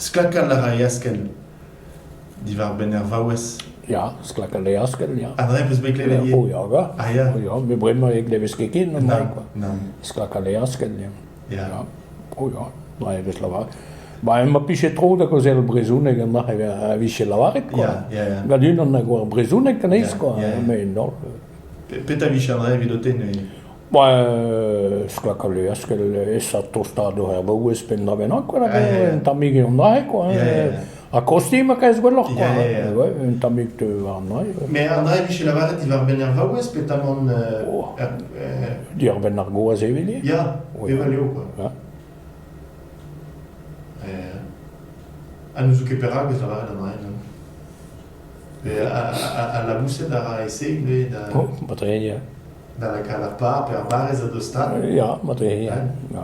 Sklakal a ra e askell diwar-benn ar vaouez. Ya, sklakal e askell, ya. Ha dre 'peus bet klevet ivez? Oh ya, ga. Ah ya. Oh ya, met bremañ e glevez ket ken an dra, quoi. Nann. Sklakal e askell, ya. Ya. Ya. Oh ya, dre e vez lavaret. Ba ma pije tro da gaozeal brezhoneg an dra a vije lavaret, quoi. Ya, ya, ya. Gant unan a oar brezhoneg anezhi, quoi. Ya, ya. Mais non. Petra vije an dra evit ho te neuze? Ba sklakal e askell esa tostaat oc'h ar vaouez pe un dra bennak, quoi, Ah, ya, ya. un tammig eo an dra, quoi. Ya, ya, ya. Ha kosti ma kaez gwelloc'h, quoi. Ya, ya, ya. Ouais, un tammig teu war an dra. Mais an dra e vije lavaret diwar-benn ar vaouez petamant Oh. er, euh, Diwar-benn ar gwaz evel eo. Ya, Oui. evel eo, quoi. Ja. Euh, ha n'ouzout ket perak vez lavaret an dra, non? Al laboused a ra e-se ivez da... Oh, matrehe, ya. Da lakaat ar par pe ar barrez a dostaat. Ya, matrehe, ya. ya.